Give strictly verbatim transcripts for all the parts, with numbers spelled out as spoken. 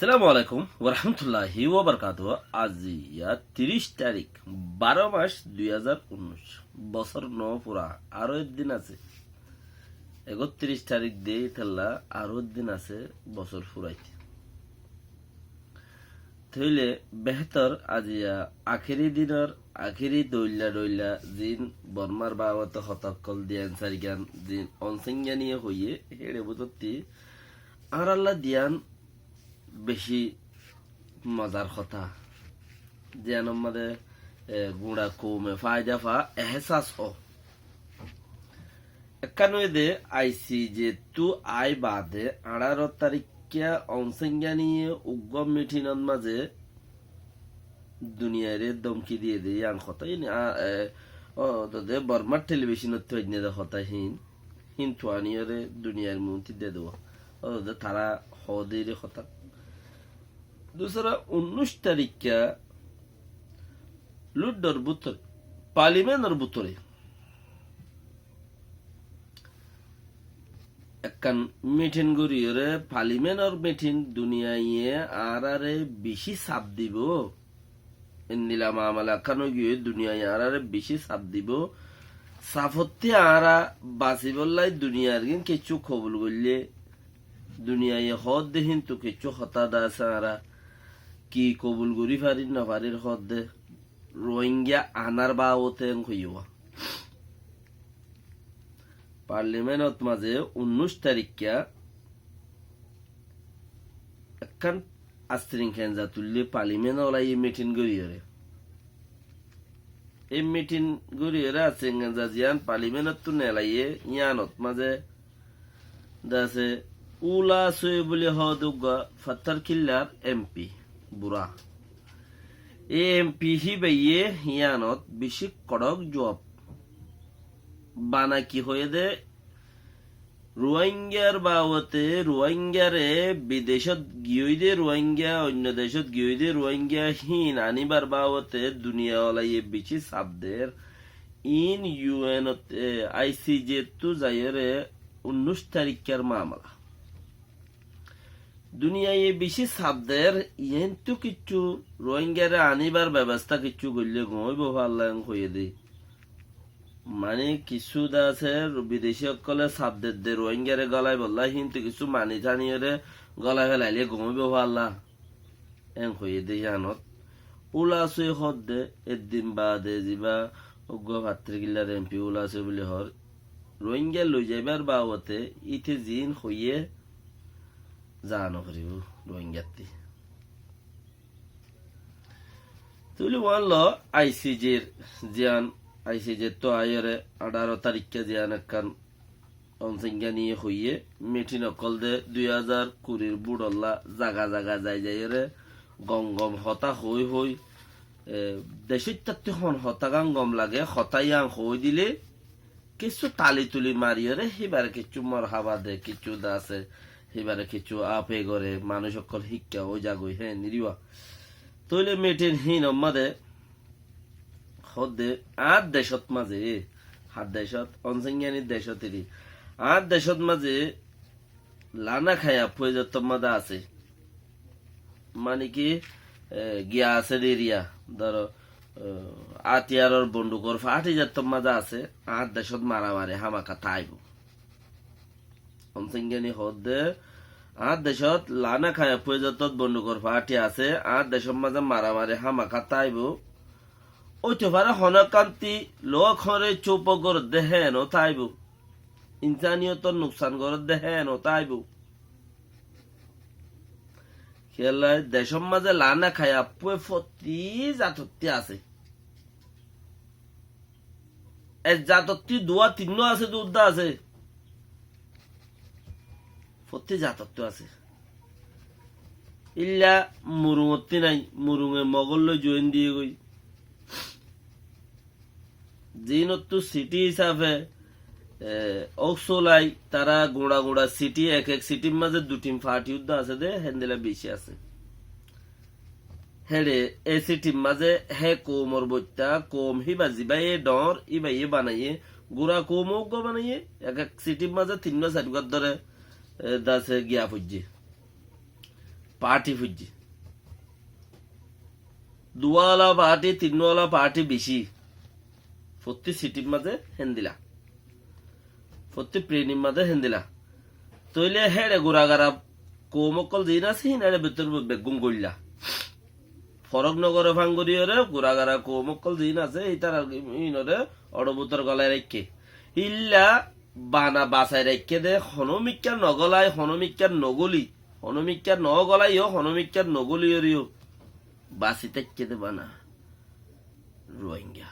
Assalamu alaikum warahmatulláhi wabarakátuhu. Aijja tiríc tarík, baró mac dui házar unnúic. Bosór no fura, aró ek din asé. Ektiríc tarík de ítalla aró ek din asé bosór furaité. Tóile behétor aijja akéri dinor akéri dhoilla dhoilla zin Bormar babote hotá ókkol diyan sairgán zin Onsengyaniye hoiyé, héçe bútotti añárálla diyan bicí mozar hotá. Ziyanor mazé, e, gura koume faida fa, ehsas ó. Ekkán óiye de, ICJ ttu aái baade añçáro tarikká Onsengyaniye uggúa mithinor mazé duniyaire domki diyé de yián hotá. Iín, a, e, ó, de, de Bormar telibicónottú ainné de hotá híin. Híin tuaniyóre duniyair muúntu de duwa. Ó, de tará hoó de ire hotá. Dusára unnúic tarikká Luddor bútore, Palimenor bútore ekkán mithin goríyoré, Palimenor mithin, duniyaiye añáráre bicí saf dibou. Endilla mamala ekkán óigiyoi, duniyaiye añáráre bicí saf dibou. Safottí añára basibólla duniyair gín kiccú kobul goillé, duniyaiye hoódde híntu kiccú hotá de asé, añára ki kobul gorí farir nofarir hoódde. Ruáingga añár babote en hoiyé. Parlimenot mazé unnúic tarikká ekkán astirin kenza tuillé Palimen olaiyé mithin goríyoré. E mithin goríyoré astirin kenza ziyán Palimenottú nelaiyé yíanot mazé de asé Ula Sué buli hoó de uggúa Fattar Killar MP, burá. E MP híbaye yíanot bicí kodhók zuab bana ki hoiyé de, Ruáinggar babote, Ruáinggare bidecót giyói de Ruáingga, oinno decót giyói de Ruáingga híin aníbar babote duniya olaiyé bicí saf der. Iín UN ot, e, ICJ ttu zaiyóre unnúic tarikkár mamala. Duniyaiye bicí saf der, iéntu kiccú Ruáinggare aníbar bebostá kiccú goillé goóñibo falla en hoiyé de. Mani kissú de asé, bideci ókkolé saf dedde Ruáinggare gólaibolla, híntu kissú mani tániyóre gólai felailé goóñibo falla. En hoiyé de yíanot. Ula Sué hoódde, eddin baade zibá uggúa Fattar Killar MP Ula Sué buli hoór, Ruáinggare loi zaibár babote íte ziín hoiyé, za noforibóu Ruáinggattí. Tóile uán lo ICJ r ziyán, ICJ ttu aiyóre añçáro tarikká ziyán ekkán Onsengyaniye hoiyé, mithin ókkol de dui házar kurir bútholla zaga zaga zai zaiyóre gom gom hotá hoói hoói, e, decóittattú hon hotágan gom lage, hotá yían hoói dilé, kissú tali tuli mariyóre híbare kissú morhaba de, kissú de asé, híbare kissú ape gore, manúic ókkol híkka ói zagói, hé, niriwa. Tóile mithin híinor mazé hoódde añár decót mazé, añár decót, Onsengyanir decót eri, añár decót mazé Lana Khayapué zettót mazé asé. Mani ki, e, giya asé de eriya, dóro, e, átiyaror bondukor fathi zettót mazé asé, añár decót maramari hámaka táibou. Onsengyani hoódde, añár decót Lana Khayapué zettót bondukor fathi asé, añár decót mazé maramari hámaka táibou. Óito fare honó kánti lok hóre cúp goródde héen ó táibou. Insaniyotor nuksan goródde héen ó táibou. Kiyólla decór mazé Lana Khayapué fottí zatottí asé. Ek zatottí duwá tinnúa asé, duddá asé. Fottí zatottú asé. Ílla Murungottí nái, Murunge Mogór loi juin diyé goi. Ziínottú siti hísafe, e, óksolai tará guñça guñça siti, ek ek sitir mazé dui tin fathi uddá asé de, héndilla bicí asé. Héçe e sitir mazé hé koumor boitta, koum híba zibáye dhoóñr, íbaye banaiyé, gura koum uggúa banaiyé, ek ek sitir mazé tinnúa sairgúa dóre, e, dase giya foijjé. paáthi foijjé. Duwála paáthi, tinnúwala paáthi bicí. Fottí sitir mazé héndila. Fottí prenir mazé héndila. Tóile héçe guragara koum ókkol ziín asé, híin héçe bútore beggún goilla. Forók nogoré fán goríyoré guragara koum ókkol ziín asé, ítarar híinoré oço bútore golai raikké. Ílla bana basai raikké dé, honómikká nogolai, honómikká nogoli, honómikká nogolaiyó, honómikká nogoliyoré yó basi táikke dé bana Ruáingga.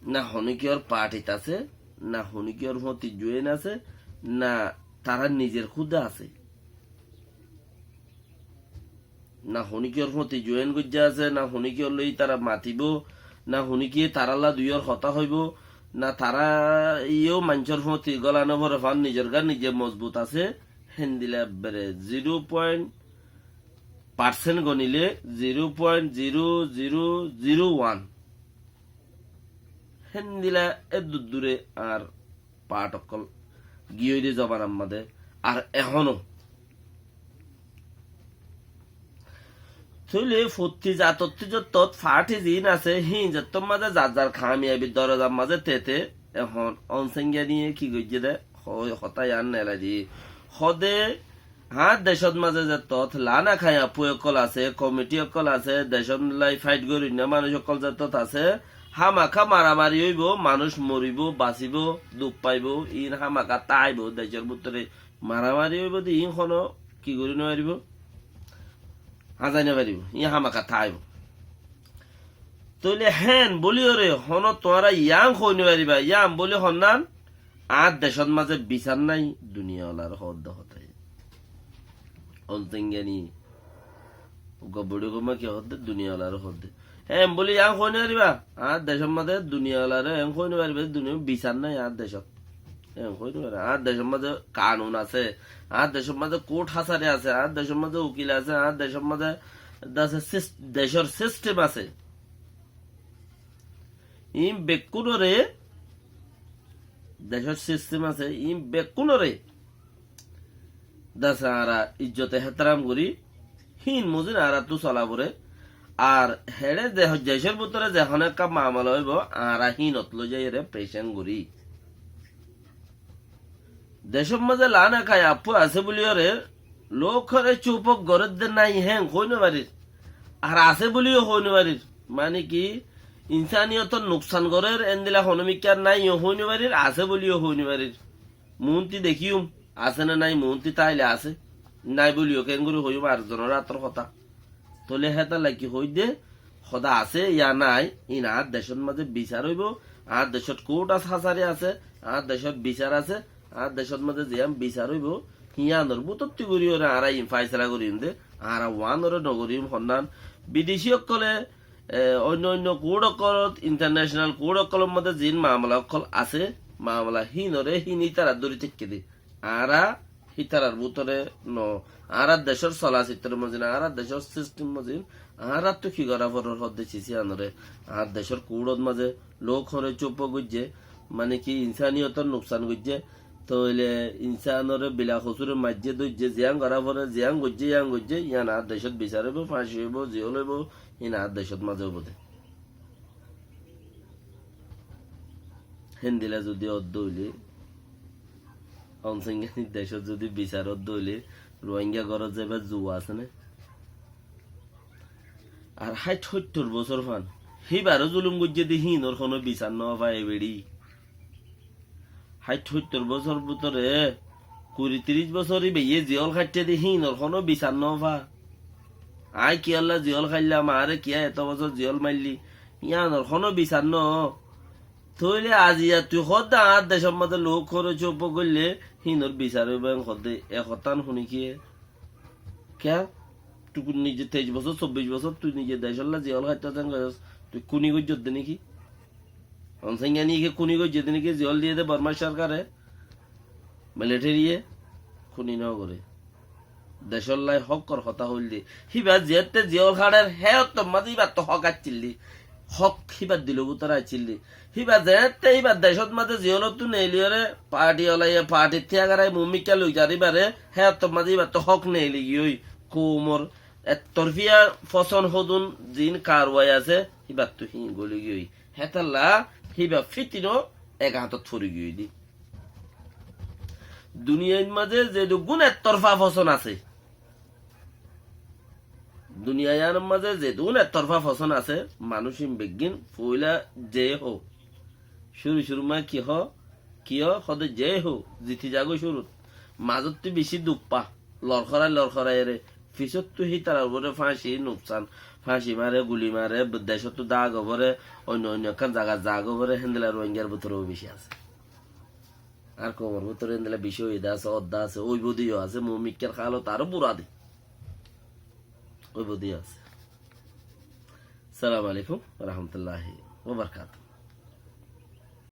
Na honókiyór paáthit asé, na honókiyór fóti juén asé, na tarár nizer kúda asé. Na honókiyór fóti juén goijjá asé, na honókiyór loi tará matibóu, na honókiye tarálla duiyór hotá hoibóu, na tará iyó maincór fóti gola noforé fán nizorgá nize mozbut asé, héndila ebbere zero point percent gonilé zero point zero zero zero one. Héndila eddur dure añár paáth ókkol giyói dé zobanar mazé. Ar ehóno tóile fottí zatottí zottót faáthi ziín asé, híin zottór mazé zar zar kamiyabir dorozar mazé tete. Ehón Onsengyaniye ki goijjé dé, ho-, hotá yián neelai diyé. Hodé añár decót mazé zettót laána kaiya fua ókkol asé, komiti ókkol asé, decót lai fait gorinná manúic ókkol zettót asé, hámaka maramari óibou, manúic moribóu, basibóu, duk faibóu, iín hámaka táaibou, decór bútore maramari óibou dé iín honó ki gorí nofaribóu, házai nofaribóu, iín hámaka táaibou. Tóile héen bóliyoré honó tuáñra yián hoi nofaribá, yián bóli honnán, añár decót mazé bisar nái, duniya olaré hoódde hotá. Onsengyani, uggwá buri goma ki hoódde, duniya olaré hoódde. Héen bóli yián hoi nofaribá, añár decót mazé duniya olaré héen hoi nofaribá, duniyar bisar nái añár decót. Héen hoi nofaribá, añár decót mazé kanun asé, añár decót mazé kourt hásari asé, añár decót mazé ukil asé, añár decót mazé dase sis-, decór sistem asé. Iín bekkúnoré, decór sistem asé, iín bekkúnoré dase añára ijjote hétaram gorí, híin mozin añáráttu sola foré. Ar héçe de-, decór bútore zehón ekká mamala óibou, añára híinot loizaiyóre pecán gorí. Decór mazé laána kaiya fua asé bóliyoré lókore cúpok gorédde nái héen hoi nofarir. Ar asé bóliyo hoi nofarir. Mane ki, insaniyotor nuksan gorér endila honómikká nái yó hoi nofarir, asé bóliyo hoi nofarir. Muúnti dekíyum, asé né nái muúnti táile asé. Nái bóliyo keéngorí hoiyúm, ar zonor átor hotá. Tóile hétalla ki hoóidde, hoda asé ya nái, iín añár decót mazé bisar óibou, añár decót kourt as-, hásari asé, añár decót bisar asé, añár decót mazé ziyán bisar óibou, híyanor bútotti goríyoré añára iín fáisala goríyum dé, añára uánoré nogoríyum honnán. Bideci ókkolé, e, oinno oinno kourt ókkolót, intarnecenal kourt ókkolór mazé ziín mamala ókkol asé, mamala híinoré híin ítarar dóri táikke dé. Añára hítarar bútore no, añárar decór solasittor mozin, añárar decór sistem mozin, añáráttu ki gorá forer hoódde cisí anoré, añár decór kuúçot mazé lók hoóñre cúpok goijjé, mane ki insaniyotor nuksan goijjé, tóile insanoré bila hosúre maijjé, dóijje, ziyán gorá forer, ziyán goijjé, yían goijjé, yían añár decót bisar óibou, fañci óibou, ziyól óibou, yían añár decót mazé óibou dé. Héndila zudi ódde óile, Onsengyani decót zudi bisar ódde óile, Ruáingga górot zaibar zuwa asé né? Ar háit hóittor bosór fán, híbaró zulum goijjé dé híinor honó bisar no fa e beçi. Háit hóittor bosór bútore kuri tiríc bosór íbayé ziyól háitte dé híinor honó bisar no fa. Aññí kiyólla ziyól háillam, añáre kiyá eto bosór ziyól mailli, yíanor honó bisar no. Tóile aziya tui hoódde añár decór mazé lók hoóñre cúpok goillé híinor bisar óibou en hoódde, e hotán huní kiyé? Kiyá? Tui nize teic bosór, sobbic bosór tui nize decólla ziyól háitto zan goijjós, tui kúni goijjós dé néki? Onsengyani ke kúni goijjé dé néki, ziyól diyé dé Bormar sorkare, militariye kúni no goré. Decólla hókkor hotá hoóilde. Híba ziyótte ziyól háçer, hé ottór mazé híbattu hók accíl dé. Hók híbar dilor bútore accíl de. Híba zeéñtte híbar decót mazé ziyólottú neiliyóre, parthi olaiyé, parthi tiyagarai muúmikká loizar híbare, héyattór mazé híbattu hók neili giyói. Koumor ettorfía fosón hodún ziín karwai asé, híbattu híin goli giyói. Hétalla híba fítino ek añátot fori giyói de. Duniyair mazé zeduggún ettorfá fosón asé, duniya yíanor mazé zeduggún ettorfá fosón asé, manúic ín beggín foóila ze hoó. Cúru cúru mazé ki hoó, ki hoó, hoóde ze hoó, ziti zagói cúrut. Mazóttu bicí duk fa, lorhorai lorhorai ere, fisóttu hítarar uore fáñci nuksan, fáñci mare, guli mare, decóttu dák óbore, oinno oinno ekkán zagat zak óbore, héndilla Ruáingar bútore ó bicí asé. Añár koumor bútore héndilla bicí óiye de asé, ódda asé, óibo de yó asé, muúmikkár hálot aró bura de. Óibo de yó asé. Assalamu alaikum wa rahmatullahi wa barakatuhu.